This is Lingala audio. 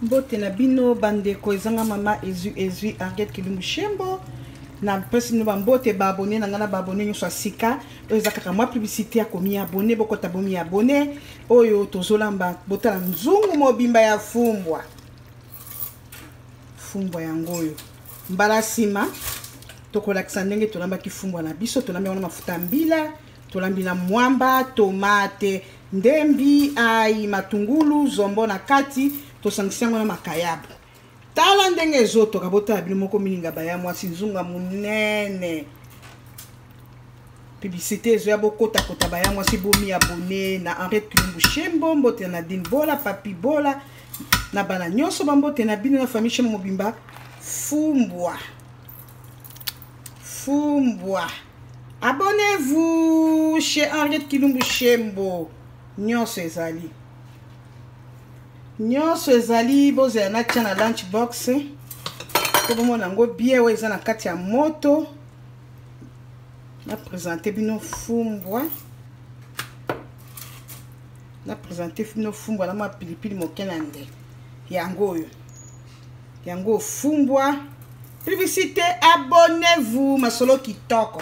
Mbote na bino bandeko, ezanga mama ezwi ezwi Henriette Kilumbu Shembo. Napesi bino bambote, baabone na ngai na baabone nyonso ya sika. Oyo eza kaka mwa publicité ya komiabone, bokota bomiabone. Oyo tozolamba, botala nzungu mobimba ya fumbwa. Fumbwa yango oyo. Mbala nsima tokolakisa ndenge tolambaki fumbwa na biso. Tolambi yango na mafuta ya mbila, tolambi na mwamba, tomate, ndembi, ai, matungulu, zombo na kati, tosangisi yango na makayabu. Tala ndenge ezotoka, botala bino moko mininga baya mwasi nzunga monene. Publicité ezoya, bokotakota baya mwasi, bomi abone na Henriette Kilumbu Shembo. Mbote na Nadine Bola, Papi Bola na bana nyonso, bambote na bino na famille Shembo mobimba. Fumbwa, fumbwa, abonnez-vous chez Henriette Kilumbu Shembo. Nyonso ezali, nyonso ezali. Bozela natia na lunch box po bomona yango bien. Oyo eza na kati ya moto, na présente bino fumbwa, na présente bino fumbwa na mwa pilipili moke na nde yango oyo, yango fumbwa. Publicité, abonnez-vous, masolo kitoko.